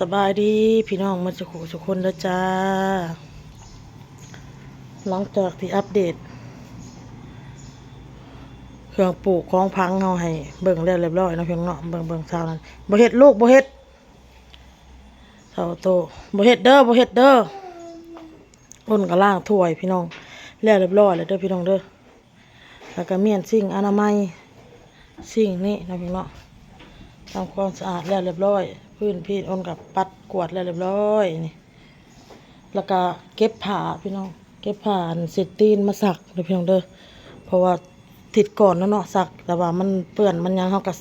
ສະບາຍດີພີ່ນ້ອງໝົດສູ່ຜູ້ສູ່ຄົນເດີຈ້າ. ຫຼັງຈາກທີ່ອັບເດດເຄື່ອງປູກຂອງຝັງເຮົາໃຫ້ເບິ່ງແລ້ວລຽບລ້ອຍເນາະພີ່ນ້ອງເນາະ. ເບິ່ງ ເບິ່ງຊາວນັ້ນ ບໍ່ເຮັດລູກ ບໍ່ເຮັດ ເຖົ້າໂຕ ບໍ່ເຮັດເດີ ບໍ່ເຮັດເດີ. ອ້ນກໍລ້າງຖ້ວຍພີ່ນ້ອງ ແລ້ວລຽບລ້ອຍແລ້ວເດີພີ່ນ້ອງເດີ. ແລ້ວກໍມ້ຽນຊິງອະນາໄມ ຊິງນີ້ເນາະພີ່ນ້ອງເນາະ ທຳຄວາມສະອາດແລ້ວລຽບລ້ອຍ. ພື້ນພີ້ອ້ນກໍປັດກວາດແລ້ວລຽບລ້ອຍນີ້. ແລ້ວກໍເກັບຜ້າພີ່ນ້ອງ ເກັບຜ້າອັນເຊັດຕີນມາຊັກເດີພີ່ນ້ອງເດີ ເພາະວ່າທິດກ່ອນແລ້ວເນາະ ຊັກ ແຕ່ວ່າມັນເປື້ອນມັນຫຍັງ ເຮົາກໍ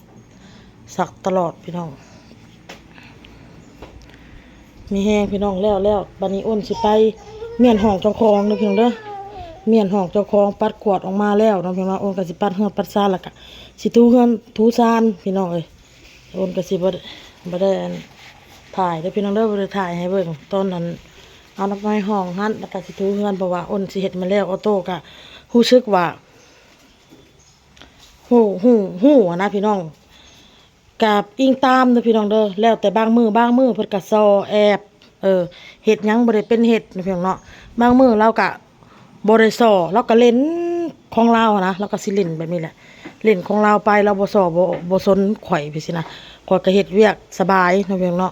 ຊັກຕະຫຼອດພີ່ນ້ອງ. ມີແຮງພີ່ນ້ອງ ແລ້ວ ແລ້ວ ບາດນີ້ອ້ນຊິໄປມ້ຽນຫ້ອງເຈົ້າຂອງເດີພີ່ນ້ອງເດີ. ມ້ຽນຫ້ອງເຈົ້າຂອງ ປັດກວາດອອກມາແລ້ວເນາະພີ່ນ້ອງ. ອ້ນກໍຊິປັດເຮືອນປັດຊານ ແລ້ວກໍຊິຖູເຮືອນຖູຊານພີ່ນ້ອງເອີຍ. ອ້ນກໍຊິບໍ່ ບໍ່ໄດ້ອັນຖ່າຍເດີພີ່ນ້ອງເດີ ບໍ່ໄດ້ຖ່າຍໃຫ້ເບິ່ງຕອນນັ້ນ ເອົານ້ຳໄມ້ຫ້ອງຫັ້ນ ແລ້ວກໍຊິຖູເຮືອນ ເພາະວ່າອ້ນຊິເຮັດມາແລ້ວ. ອອໂຕ້ກໍຮູ້ສຶກວ່າ ຮູ້ ຮູ້ ຮູ້ຫັ້ນນະພີ່ນ້ອງ ກະອີງຕາມເດີພີ່ນ້ອງເດີ. ແລ້ວແຕ່ບາງມື້ ບາງມື້ເພິ່ນກະສໍ່ແອບ ເອີ ເຮັດຫຍັງບໍ່ໄດ້ເປັນເຮັດເນາະພີ່ນ້ອງເນາະ. ບາງມື້ລາວກະບໍ່ໄດ້ສໍ່ ລາວກະຫຼິ້ນຂອງລາວຫັ້ນນະ ລາວກະຊິຫຼິ້ນແບບນີ້ແຫຼະ ຫຼິ້ນຂອງລາວໄປ ລາວບໍ່ສໍ່ ບໍ່ ບໍ່ສົນຂ້ອຍໄປຊີ້ນະ. ຂ້ອຍກະເຮັດວຽກສະບາຍເນາະພີ່ນ້ອງເນາະ.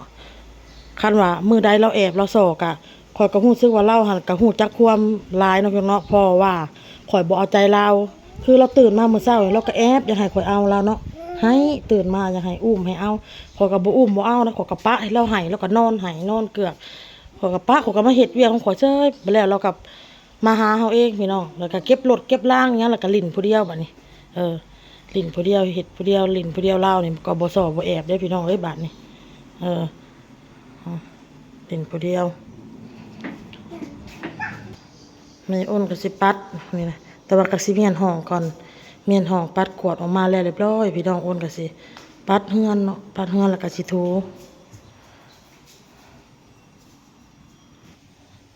ຄັນວ່າມື້ໃດລາວແອບລາວສໍ່ກະ ຂ້ອຍກໍຮູ້ສຶກວ່າລາວຫັ້ນກໍຮູ້ຈັກຄວາມຫຼາຍເນາະພີ່ນ້ອງເນາະ ເພາະວ່າຂ້ອຍບໍ່ເອົາໃຈລາວ. ຄືລາວຕື່ນມາມື້ເຊົ້າ ລາວກໍແອບຢາກໃຫ້ຂ້ອຍເອົາລາວເນາະ ໄຫ້ ຕື່ນມາຢາກໃຫ້ອຸ້ມໃຫ້ເອົາ. ຂ້ອຍກໍບໍ່ອຸ້ມບໍ່ເອົານະ ຂ້ອຍກໍປະໃຫ້ລາວໄຫ້ ລາວກໍນອນໄຫ້ນອນເກືອກ. ຂ້ອຍກໍປະ ຂ້ອຍກໍມາເຮັດວຽກຂອງຂ້ອຍເສີຍ. ບາດແລ້ວລາວກໍມາຫາເຮົາເອງພີ່ນ້ອງ ແລ້ວກໍເກັບລົດເກັບລາງຫຍັງ ແລ້ວກໍຫຼິ້ນຜູ້ດຽວບາດນີ້. ເອີ ຫຼິ້ນຜູ້ດຽວ ເຮັດຜູ້ດຽວ ຫຼິ້ນຜູ້ດຽວ. ລາວນີ້ກໍບໍ່ສໍ່ບໍ່ແອບເດ້ພີ່ນ້ອງເອີຍ ບາດນີ້. ເອີ ຫຼິ້ນຜູ້ດຽວ. ແມ່ອ້ນກໍຊິປັດນີ້ນະ ແຕ່ວ່າກໍຊິມ້ຽນຫ້ອງກ່ອນ ມ້ຽນຫ້ອງປັດກວາດອອກມາແລ້ວລຽບລ້ອຍພີ່ນ້ອງ. ອ້ນກໍຊິປັດເຮືອນເນາະ ປັດເຮືອນແລ້ວກໍຊິຖູ.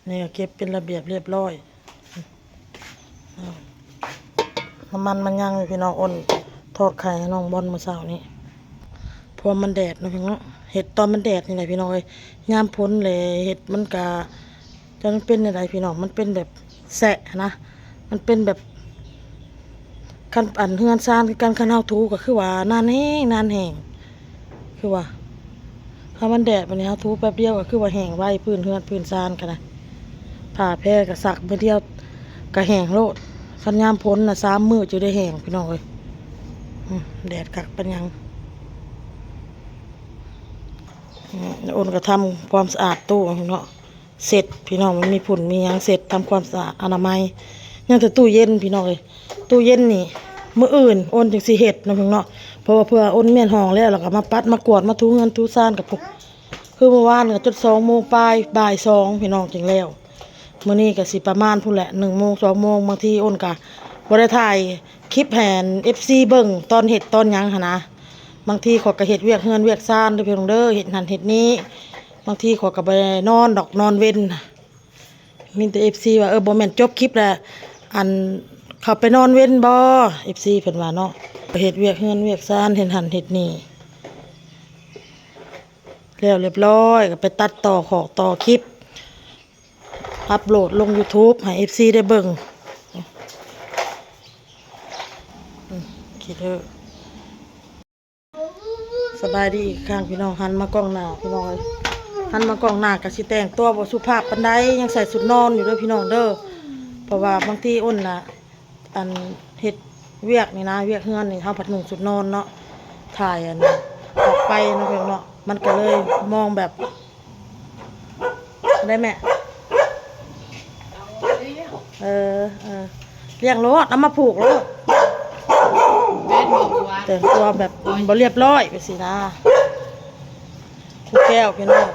ນີ້ກໍເກັບເປັນລະບຽບລຽບລ້ອຍ. ນ້ຳມັນມັນຍັງຢູ່ພີ່ນ້ອງ ອ້ນທອດໄຂ່ໃຫ້ນ້ອງບອນມື້ເຊົ້ານີ້ ເພາະວ່າມັນແດດເນາະພີ່ນ້ອງເນາະ. ເຮັດຕອນມັນແດດນີ້ແຫຼະພີ່ນ້ອງເອີຍ. ຍາມຝົນແຫຼະເຮັດມັນກະ ຈັກມັນເປັນແນວໃດພີ່ນ້ອງ ມັນເປັນແບບແຊະຫັ້ນນະ ມັນເປັນແບບ ຄັນອັນເຮືອນຊານຄືກັນ ຄັນເຮົາຖູກໍຄືວ່ານານແຮງ ນານແຮງ ຄືວ່າ ຖ້າມັນແດດບາດນີ້ເຮົາຖູແປັບດຽວກໍຄືວ່າແຫ້ງໄວ ພື້ນເຮືອນພື້ນຊານກໍໄດ້. ຜ້າແພກໍຊັກມື້ດຽວກໍແຫ້ງໂລດ. ຄັນຍາມຝົນນະ ສາມມື້ຈຶ່ງໄດ້ແຫ້ງພີ່ນ້ອງເອີຍ. ອືມ ແດດຄັກປານຫຍັງ. ອືມ ອ້ນກໍທຳຄວາມສະອາດຕູ້ເນາະ ເຊັດພີ່ນ້ອງ ມັນມີຝຸ່ນມີຫຍັງ ເຊັດ ທຳຄວາມສະອາດອະນາໄມ. ຍັງແຕ່ຕູ້ເຢັນພີ່ນ້ອງເອີຍ ຕູ້ເຢັນນີ້ມື້ອື່ນອ້ນຈຶ່ງຊິເຮັດເນາະພີ່ນ້ອງເນາະ ເພາະວ່າເພື່ອອ້ນມ້ຽນຫ້ອງແລ້ວ ແລ້ວກໍມາປັດມາກວາດມາຖູເຮືອນຖູຊານກັບ ຄືມື້ວານກໍຈົນສອງໂມງປາຍ ບ່າຍສອງພີ່ນ້ອງຈຶ່ງແລ້ວ. ມື້ນີ້ກໍຊິປະມານພຸ້ນແຫຼະ ໜຶ່ງໂມງ ສອງໂມງ. ບາງທີອ້ນກໍບໍ່ໄດ້ຖ່າຍຄລິບໃຫ້ອັນ ເອັຟຊີ ເບິ່ງຕອນເຮັດຕອນຫຍັງຫັ້ນນະ. ບາງທີຂ້ອຍກໍເຮັດວຽກເຮືອນວຽກຊານເດີພີ່ນ້ອງເດີ ເຮັດຫັ້ນເຮັດນີ້. ບາງທີຂ້ອຍກໍບໍ່ໄດ້ນອນດອກ ນອນເວັນ. ມີແຕ່ ເອັຟຊີ ວ່າ ເອີ ບໍ່ແມ່ນຈົບຄລິບແລ້ວ ອັນ ເຂົ້າໄປນອນເວັນບໍ່ ເອັຟຊີ ເພິ່ນວ່າເນາະ. ເຮັດວຽກເຮືອນວຽກຊານ ເຮັດຫັ້ນເຮັດນີ້ ແລ້ວລຽບລ້ອຍ ກໍໄປຕັດຕໍ່ຂອກຕໍ່ຄລິບ ອັບໂຫຼດລົງ YouTube ໃຫ້ ເອັຟຊີ ໄດ້ເບິ່ງ. ອືມ ຂີ້ເທີ້. ສະບາຍດີອີກຄັ້ງພີ່ນ້ອງ ຫັນມາກ້ອງໜ້າພີ່ນ້ອງເອີຍ ຫັນມາກ້ອງໜ້າກໍຊິແຕ່ງຕົວບໍ່ສຸພາບປານໃດ ຍັງໃສ່ຊຸດນອນຢູ່ເດີພີ່ນ້ອງເດີ. ເພາະວ່າບາງທີອ້ນນະ ອັນເຮັດວຽກນີ້ນະ ວຽກເຮືອນນີ້ ເຮົາພັດນຸ່ງຊຸດນອນເນາະ ຖ່າຍອັນອອກໄປເນາະພີ່ນ້ອງເນາະ ມັນກໍເລີຍມອງແບບ ໄດ້ແມ່ ເອີ ເອີ ລ້ຽງໂລດ ເອົາມາຜູກໂລດ ແມ່ນບໍ່? ແຕ່ງຕົວແບບບໍ່ລຽບລ້ອຍໄປຊີ້ນະ. ຄູແກ້ວພີ່ນ້ອງ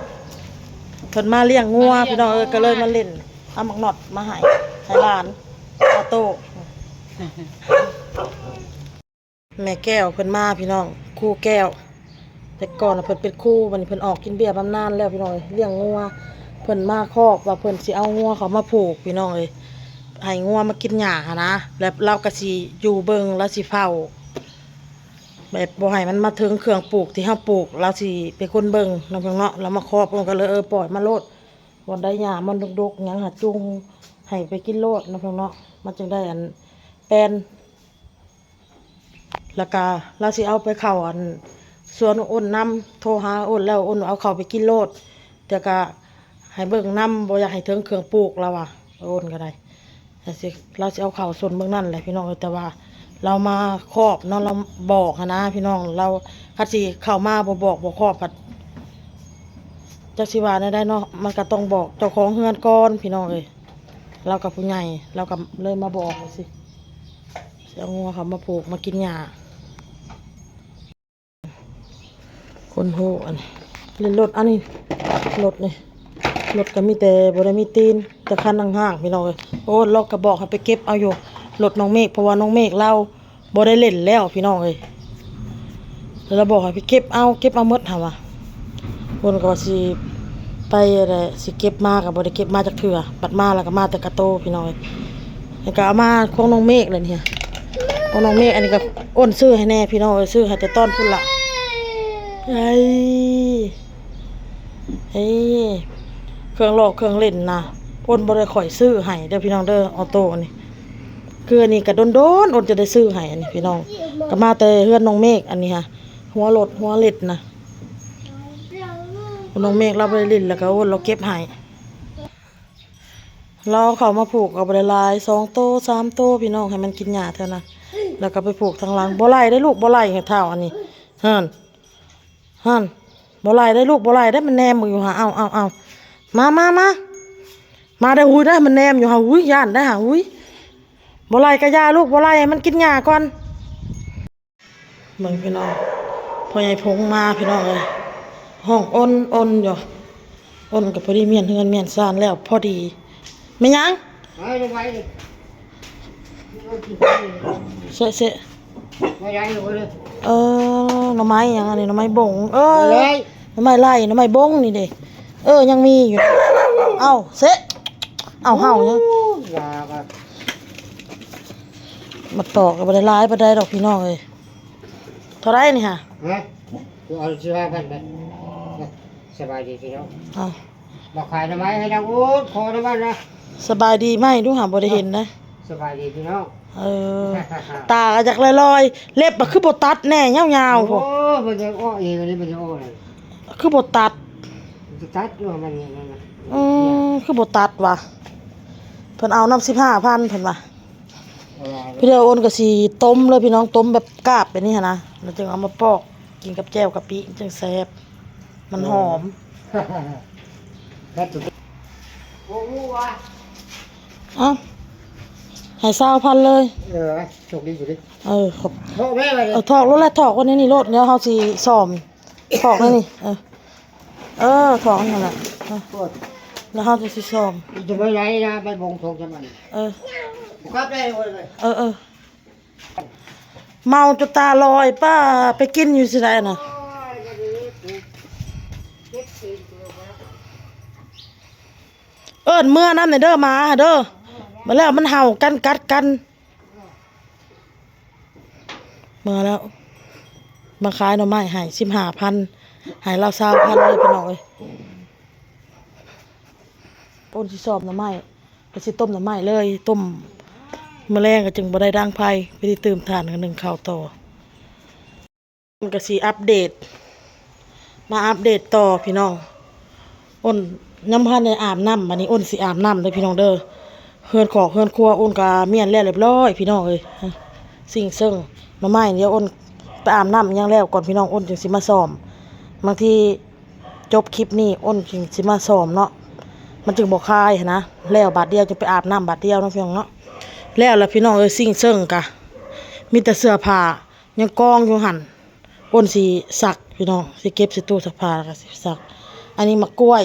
ເພິ່ນມາລ້ຽງງົວ ມາລ້ຽງງົວ ພີ່ນ້ອງເອີຍ ກໍເລີຍມາຫຼິ້ນ ເອົາໝາກນັອດມາໃຫ້ ໃຫ້ຫຼານ ອາໂຕ້. ແມ່ແກ້ວເພິ່ນມາພີ່ນ້ອງ ຄູແກ້ວ ແຕ່ກ່ອນນະເພິ່ນເປັນຄູ ບັດນີ້ເພິ່ນອອກກິນເບ້ຍບຳນານແລ້ວພີ່ນ້ອງເອີຍ ລ້ຽງງົວ. ເພິ່ນມາຄອກວ່າເພິ່ນຊິເອົາງົວເຂົ້າມາຜູກພີ່ນ້ອງເອີຍ ໃຫ້ງົວມາກິນຫຍ້າຫັ້ນນະ ແລ້ວລາວກໍຊິຢູ່ເບິ່ງ ລາວຊິເຝົ້າ. ແບບບໍ່ໃຫ້ມັນມາເຖິງເຄື່ອງປູກທີ່ເຮົາປູກ ລາວຊິເປັນຄົນເບິ່ງເນາະ ເພິ່ນເນາະ. ລາວມາຄອບ ເພິ່ນກໍເລີຍ ເອີ ປ່ອຍມາໂລດ ບ່ອນໃດຫຍ້າມັນດົກໆຫຍັງຫາ ຈູງໃຫ້ໄປກິນໂລດເນາະ ເພິ່ນເນາະ. ມັນຈຶ່ງໄດ້ອັນແປນ ແລ້ວກະລາວຊິເອົາໄປເຂົ້າອັນສວນອ້ນນຳ ໂທຫາອ້ນແລ້ວ ອ້ນເອົາເຂົ້າໄປກິນໂລດ ແຕ່ກະໃຫ້ເບິ່ງນຳ ບໍ່ຢາກໃຫ້ເຖິງເຄື່ອງປູກ ລາວວ່າ ອ້ນກໍໄດ້ ລາວຊິ ລາວຊິເອົາເຂົ້າສົນເບິ່ງນັ້ນແຫຼະພີ່ນ້ອງເອີຍ. ແຕ່ວ່າລາວມາຄອບເນາະ ລາວບອກຫັ້ນນະພີ່ນ້ອງ ລາວຄັນຊິເຂົ້າມາບໍ່ບອກບໍ່ຄອບພັດ ຈັກຊິວ່າແນວໃດເນາະ ມັນກໍຕ້ອງບອກເຈົ້າຂອງເຮືອນກ່ອນພີ່ນ້ອງເອີຍ. ລາວກໍຜູ້ໃຫຍ່ ລາວກໍເລີຍມາບອກຈັ່ງຊີ້ ຊິເອົາງົວເຂົ້າມາຜູກມາກິນຫຍ້າ. ຄົນຮູ້ອັນນີ້ ເຫຼັ້ນລົດອັນນີ້ ລົດນີ້ ລົດກໍມີແຕ່ບໍ່ໄດ້ມີຕີນ ແຕ່ຄັນຫ້າງໆ ພີ່ນ້ອງເອີຍ. ໂອ້ ລາວກໍບອກໃຫ້ໄປເກັບເອົາຢູ່ ລົດນ້ອງເມກ ເພາະວ່ານ້ອງເມກລາວ ບໍ່ໄດ້ເຫຼັ້ນແລ້ວພີ່ນ້ອງເອີຍ. ແລ້ວລາວບອກໃຫ້ໄປເກັບເອົາ ເກັບເອົາໝົດຫັ້ນວ່າ ເພິ່ນກໍວ່າຊິໄປແຫຼະ ຊິເກັບມາກໍບໍ່ໄດ້ເກັບມາຈັກເທື່ອ ບັດມາແລ້ວກໍມາແຕ່ກະໂຕພີ່ນ້ອງເອີຍ. ແລ້ວກໍເອົາມາຂອງນ້ອງເມກແຫຼະນີ້ ຂອງນ້ອງເມກ. ອັນນີ້ກໍອ້ນຊື້ໃຫ້ແດ່ພີ່ນ້ອງເອີຍ ຊື້ໃຫ້ແຕ່ຕອນພຸ້ນລະ. ເອີຍ ເອີຍ ເຄື່ອງຫຼອກເຄື່ອງເຫຼັ້ນນະ ອ້ນບໍ່ໄດ້ຂ້ອຍຊື້ໃຫ້ເດີພີ່ນ້ອງເດີ ອໍໂຕ້ນີ້. ຄືອັນນີ້ກໍດົນໆ ອ້ນຈະໄດ້ຊື້ໃຫ້ອັນນີ້ພີ່ນ້ອງ ກໍມາແຕ່ເຮືອນນ້ອງເມກ ອັນນີ້ຫະ ຫົວລົດຫົວເຫຼັ້ນນະ. ນ້ອງເມກລາວບໍ່ໄດ້ຫຼິ້ນ ແລ້ວກໍອ້ນລາວເກັບໃຫ້ ລາວເອົາເຂົ້າມາຜູກກໍບໍ່ໄດ້ຫຼາຍ ສອງໂຕສາມໂຕພີ່ນ້ອງ ໃຫ້ມັນກິນຫຍ້າເທົ່ານັ້ນ ແລ້ວກໍໄປຜູກທາງຫຼັງ. ບໍ່ໄລ່ເດ້ລູກ ບໍ່ໄລ່ໃຫ້ເຖົ້າອັນນີ້ ຫັ້ນ ຫັ້ນ ບໍ່ໄລ່ໄດ້ລູກ ບໍ່ໄລ່ໄດ້ ມັນແນມເບິ່ງຢູ່ຫາ. ເອົາ ເອົາ ເອົາ ມາ ມາ ມາ ມາໄດ້ ຫຸຍໄດ້ ມັນແນມຢູ່ຫາ. ຫຸຍ ຢ້ານໄດ້ຫາ ຫຸຍ ບໍ່ໄລ່ກະຢ່າລູກ ບໍ່ໄລ່ ໃຫ້ມັນກິນຫຍ້າກ່ອນ. ເບິ່ງພີ່ນ້ອງ ພໍ່ໃຫຍ່ພົງມາພີ່ນ້ອງເອີຍ ຮ້ອງອົນ ອົນຢູ່ ອົນກໍພໍດີ ມ້ຽນເຮືອນມ້ຽນຊານແລ້ວພໍດີ. ແມ່ນຫຍັງ? ໄປໄປ ເຊະ ເຊະ ໄປໄດ້ເລີຍ ເອີ ໜໍ່ໄມ້ຫຍັງອັນນີ້ ໜໍ່ໄມ້ບົງ ເອີ ໄດ້ ໜໍ່ໄມ້ໄລ່ ໜໍ່ໄມ້ບົງນີ້ເດ້ ເອີ ຍັງມີຢູ່. ເອົ້າ ເຊະ ເອົ້າ ເຫົ່າຫຍັງ ໂອ້ຍ ຢາກະ ໝາກຕອກກໍບໍ່ໄດ້ຫຼາຍປານໃດດອກພີ່ນ້ອງເອີຍ. ເທົ່າໃດນີ້ຫະ? ຮະ? ເອົາສິບຫ້າພັນໄປ. ສະບາຍດີພີ່ນ້ອງ ເອົ້າ ມາຂາຍໜໍ່ໄມ້ໃຫ້ນາງອູດ ຂໍນຳມັນນະ. ສະບາຍດີໃໝ່ດູຫາ ບໍ່ໄດ້ເຫັນນະ. ສະບາຍດີພີ່ນ້ອງ ເອີ ຕາກໍຢາກລອຍໆ ເລັບກໍຄືບໍ່ຕັດແດ່ ຍາວໆ ໂອ້ ພຸ້ນ ມັນຍັງອອກເອງ ອັນນີ້ມັນຍັງອອກເອງ ຄືບໍ່ຕັດ ມັນຈະຕັດຢູ່ ມັນນີ້ ອືມ ຄືບໍ່ຕັດຫວາ ເພິ່ນເອົານຳສິບຫ້າພັນ ເພິ່ນວ່າ. ເອີ ພີ່ເດີ ໂອນກໍຊິຕົ້ມເລີຍພີ່ນ້ອງ ຕົ້ມແບບກາບແບບນີ້ຫັ້ນນະ ແລ້ວຈຶ່ງເອົາມາປອກ ກິນກັບແຈ່ວກະປິ ມັນຈຶ່ງແຊບ ມັນຫອມ. ໂອ້ ເອົ້າ ໃຫ້ຊາວພັນເລີຍ ເອີ ໂຊກດີຢູ່ເດ້ ເອີ ຂອບ ເທາະແມ່ໄວ້ເດ້ ເອີ ຖອກໂລດແຫຼະ ຖອກໄວ້ໃນນີ້ໂລດ ດຽວເຮົາຊິສ້ອມ ຖອກໃນນີ້ ເອີ ເອີ ຖອກນັ້ນແຫຼະ ເອີ ແລ້ວເຮົາຈະຊິສ້ອມ ຈະໄປໄຫຼນະ ໄປບົງສອງສາມອັນ ເອີ ກັບໄດ້ ເອີ ເອີ ເມົາຈົນຕາລອຍ ປ້າ ໄປກິນຢູ່ຊິໃດນະ ເອີ້ນເມືອນຳແດ່ເດີ ໝາເດີ ມາແລ້ວມັນເຫົ່າກັນ ກັດກັນ ເມືອແລ້ວ ມາຂາຍໜໍ່ໄມ້ໃຫ້ສິບຫ້າພັນ ໃຫ້ລາວຊາວພັນເລີຍພີ່ນ້ອງເອີຍ ໂອນຊິຊອມໜໍ່ໄມ້ ກໍຊິຕົ້ມໜໍ່ໄມ້ເລີຍ ຕົ້ມ ມື້ແລງກໍຈຶ່ງບໍ່ໄດ້ດັງໄຟ ໄປຕື່ມຖ່ານກັນໜຶ້ງເຂົ້າຕໍ່. ມັນກໍຊິອັບເດດ ມາອັບເດດຕໍ່ພີ່ນ້ອງ ໂອນຍັງບໍ່ທັນໄດ້ອາບນ້ຳ ບັດນີ້ໂອນຊິອາບນ້ຳເດີພີ່ນ້ອງເດີ ເຮືອນຄອກເຮືອນຄົວໂອນກໍມ້ຽນແລ້ວລຽບລ້ອຍພີ່ນ້ອງເອີຍ ຊິງເຊິ່ງໜໍ່ໄມ້ ດຽວໂອນໄປອາບນ້ຳຫຍັງແລ້ວກ່ອນພີ່ນ້ອງ ໂອນຈຶ່ງຊິມາສ້ອມ ບາງທີ ຈົບຄລິບນີ້ ໂອນຈຶ່ງຊິມາສ້ອມເນາະ ມັນຈຶ່ງບໍ່ຄາຍຫັ້ນນະ ແລ້ວບາດດຽວຈຶ່ງໄປອາບນ້ຳບາດດຽວເນາະພີ່ນ້ອງເນາະ. ແລ້ວລະພີ່ນ້ອງເອີຍ ຊິງເຊິ່ງກະມີແຕ່ເສື້ອຜ້າຍັງກອງຢູ່ຫັ້ນ ໂອນຊິຊັກພີ່ນ້ອງ ຊິເກັບໃສ່ຕູ້ຊັກຜ້າ ແລ້ວກະຊິຊັກ. ອັນນີ້ໝາກກ້ວຍ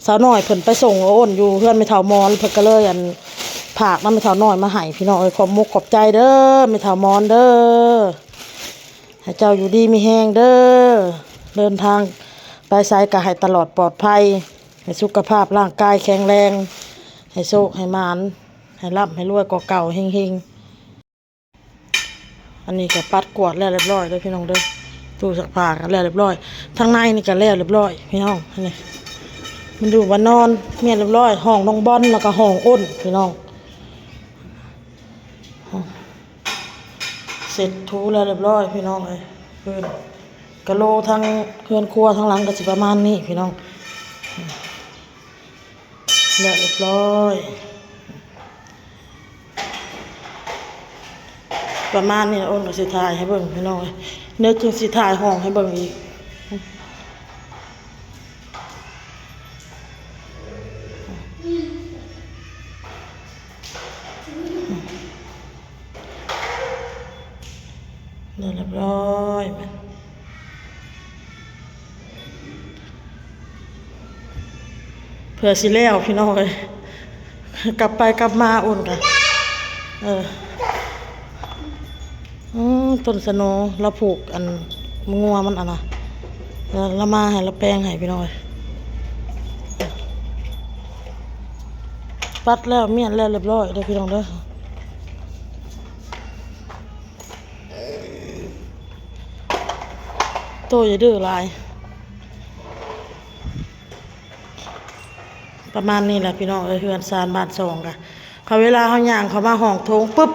ສາວນ້ອຍເພິ່ນໄປສົ່ງໂອນຢູ່ເຮືອນແມ່ເຖົ້າມອນ ເພິ່ນກະເລີຍ ອັນ ຝາກນຳແມ່ເຖົ້ານ້ອຍມາໃຫ້ພີ່ນ້ອງເອີຍ ຂອບມຸກຂອບໃຈເດີແມ່ເຖົ້າມອນເດີ. ໃຫ້ເຈົ້າຢູ່ດີມີແຮງເດີ ເດີນທາງໄປໃສກະໃຫ້ຕະຫຼອດປອດໄພ ໃຫ້ສຸຂະພາບຮ່າງກາຍແຂງແຮງ ໃຫ້ໂຊກໃຫ້ໝານ ໃຫ້ລ່ຳໃຫ້ລວຍກວ່າເກົ່າ ເຮັງໆ. ອັນນີ້ກໍປັດກວາດແລ້ວລຽບລ້ອຍເດີພີ່ນ້ອງເດີ. ຕູ້ຊັກຜ້າກໍແລ້ວລຽບລ້ອຍ, ທາງໃນນີ້ກໍແລ້ວລຽບລ້ອຍພີ່ນ້ອງ. ອັນນີ້ມັນຢູ່ບ່ອນນອນແມ່ນລຽບລ້ອຍ, ຫ້ອງນ້ອງບອນ ແລ້ວກໍຫ້ອງອ້ນພີ່ນ້ອງ. ເຊັດຖູແລ້ວລຽບລ້ອຍພີ່ນ້ອງເອີຍ. ພື້ນກະໂລທັງເຮືອນຄົວທັງຫຼັງກໍຊິປະມານນີ້ພີ່ນ້ອງ. ແລ້ວລຽບລ້ອຍ ປະມານນີ້. ອ້ນກໍຊິຖ່າຍໃຫ້ເບິ່ງພີ່ນ້ອງເອີຍ, ເດີ ຈຶ່ງຊິຖ່າຍຫ້ອງໃຫ້ເບິ່ງອີກ. ແລ້ວລຽບລ້ອຍ ເພື່ອຊິແລ້ວພີ່ນ້ອງເອີຍ. ກັບໄປກັບມາ ອ້ນກະ ເອີ ອື ຕົ້ນສະໂນລາຜູກອັນງົວມັນອັນນະ ລາ ລາມາໃຫ້ ລາແປງໃຫ້ພີ່ນ້ອງເອີຍ. ປັດແລ້ວມ້ຽນແລ້ວລຽບລ້ອຍເດີພີ່ນ້ອງເດີ. ໂຕຢ່າດື້ຫຼາຍ. ປະມານນີ້ແຫຼະພີ່ນ້ອງເອີຍ, ເຮືອນຊານບ້ານຊ່ອງກະ ເວລາເຮົາຍ່າງເຂົ້າມາຫ້ອງໂຖງປຶບ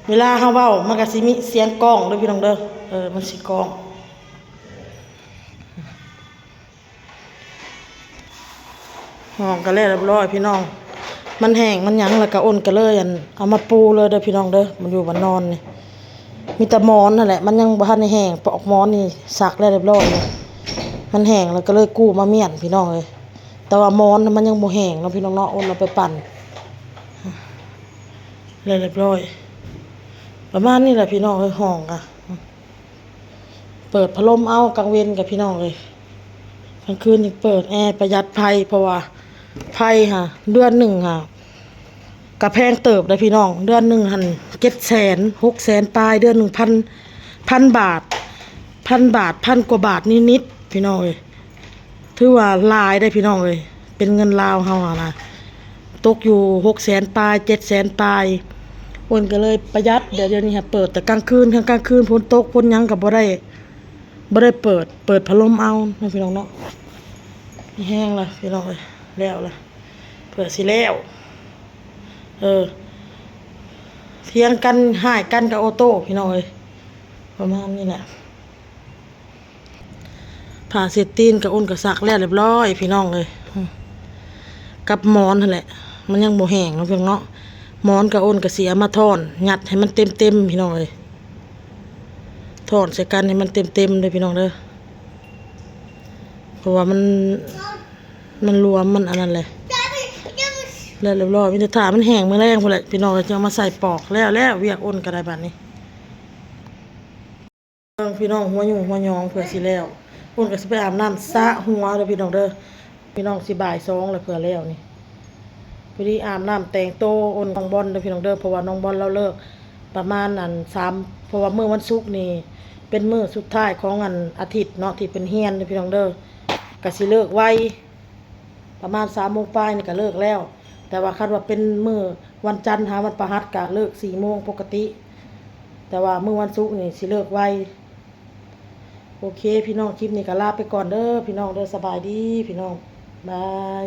ເວລາເຮົາເວົ້າມັນກະຊິມີສຽງກ້ອງເດີພີ່ນ້ອງເດີ. ເອີ ມັນຊິກ້ອງ. ຫ້ອງກະແລ້ວລຽບລ້ອຍພີ່ນ້ອງ, ມັນແຫ້ງມັນຫຍັງແລ້ວກະ ອ້ນກະເລີຍ ອັນ ເອົາມາປູເລີຍເດີພີ່ນ້ອງເດີ. ມັນຢູ່ບ່ອນນອນນີ້ ມີແຕ່ໝອນຫັ້ນແຫຼະ ມັນຍັງບໍ່ທັນໄດ້ແຫ້ງ, ປອກໝອນນີ້ຊັກແລ້ວລຽບລ້ອຍ. ມັນແຫ້ງແລ້ວກໍເລີຍກູ້ມາມ້ຽນພີ່ນ້ອງເອີຍ, ແຕ່ວ່າໝອນມັນຍັງບໍ່ແຫ້ງເນາະພີ່ນ້ອງເນາະ. ອ້ນເອົາໄປປັ່ນແລ້ວລຽບລ້ອຍ. ປະມານນີ້ແຫຼະພີ່ນ້ອງເອີຍ. ຫ້ອງກະເປີດພັດລົມເອົາກາງເວັນກະພີ່ນ້ອງເອີຍ, ກາງຄືນຍັງເປີດແອປະຢັດໄຟ ເພາະວ່າໄຟຫາ ເດືອນໜຶ່ງຫາ ກະແພງເຕີບເດ້ພີ່ນ້ອງ. ເດືອນໜຶ່ງຫັ້ນເຈັດແສນ ຫົກແສນປາຍ, ເດືອນໜຶ່ງພັນ ພັນບາດ ພັນບາດ ພັນກວ່າບາດນິດໆ ພີ່ນ້ອງເອີຍ. ຖືວ່າຫຼາຍເດ້ພີ່ນ້ອງເອີຍ, ເປັນເງິນລາວເຮົາຫັ້ນນະ ຕົກຢູ່ຫົກແສນປາຍ ເຈັດແສນປາຍ. ອ້ນກໍເລີຍປະຢັດ, ດຽວນີ້ຫາເປີດແຕ່ກາງຄືນ, ກາງຄືນຝົນຕົກຝົນຫຍັງກໍບໍ່ໄດ້ ບໍ່ໄດ້ເປີດ, ເປີດພັດລົມເອົາເນາະພີ່ນ້ອງເນາະ. ມີແຮງລະພີ່ນ້ອງເອີຍ, ແລ້ວລະ ເພື່ອຊິແລ້ວ. ເອີ ຖຽງກັນຮ້າຍກັນກັບອໍໂຕ້ພີ່ນ້ອງເອີຍ, ປະມານນີ້ແຫຼະ. ຜ້າເຊັດຕີນກະ ອ້ນກະຊັກແລ້ວລຽບລ້ອຍພີ່ນ້ອງເອີຍ, ກັບໝອນຫັ້ນແຫຼະ ມັນຍັງບໍ່ແຫ້ງເນາະພີ່ນ້ອງເນາະ. ໝອນກະ ອ້ນກະຊິເອົາມາທ້ອນ ຍັດໃຫ້ມັນເຕັມໆ ພີ່ນ້ອງເອີຍ. ຖອນໃສ່ກັນໃຫ້ມັນເຕັມໆເດີພີ່ນ້ອງເດີ, ເພາະວ່າມັນ ມັນລວມ ມັນອັນນັ້ນແຫຼະ. ແລ້ວລຽບລ້ອຍ, ມີແຕ່ຖ້າມັນແຫ້ງມື້ແລງພຸ້ນແຫຼະພີ່ນ້ອງ, ຈຶ່ງເອົາມາໃສ່ປອກ. ແລ້ວ ແລ້ວວຽກອ້ນກໍໄດ້ບາດນີ້. ເບິ່ງພີ່ນ້ອງ, ຫົວຫຍຸ້ງຫົວຫຍອງເພື່ອຊິແລ້ວ. ອ້ນກໍຊິໄປອາບນ້ຳສະຫົວເດີພີ່ນ້ອງເດີ. ພີ່ນ້ອງ ຊິບ່າຍສອງແລ້ວ ເພື່ອແລ້ວນີ້. ພໍດີອາບນ້ຳແຕ່ງໂຕ ອ້ນນ້ອງບອນເດີພີ່ນ້ອງເດີ, ເພາະວ່ານ້ອງບອນລາວເລີກປະມານອັນສາມ ເພາະວ່າມື້ວັນສຸກນີ້ເປັນມື້ສຸດທ້າຍຂອງອັນອາທິດເນາະ ທີ່ເພິ່ນຮຽນເດີພີ່ນ້ອງເດີ. ກະຊິເລີກໄວ ປະມານສາມໂມງປາຍນີ້ກະເລີກແລ້ວ, ແຕ່ວ່າຄັນວ່າເປັນມື້ວັນຈັນຫາວັນພະຫັດກະເລີກສີ່ໂມງປົກກະຕິ, ແຕ່ວ່າມື້ວັນສຸກນີ້ຊິເລີກໄວ. ໂອເຄພີ່ນ້ອງ, ຄລິບນີ້ກໍລາໄປກ່ອນເດີພີ່ນ້ອງເດີ. ສະບາຍດີພີ່ນ້ອງ, ບາຍ.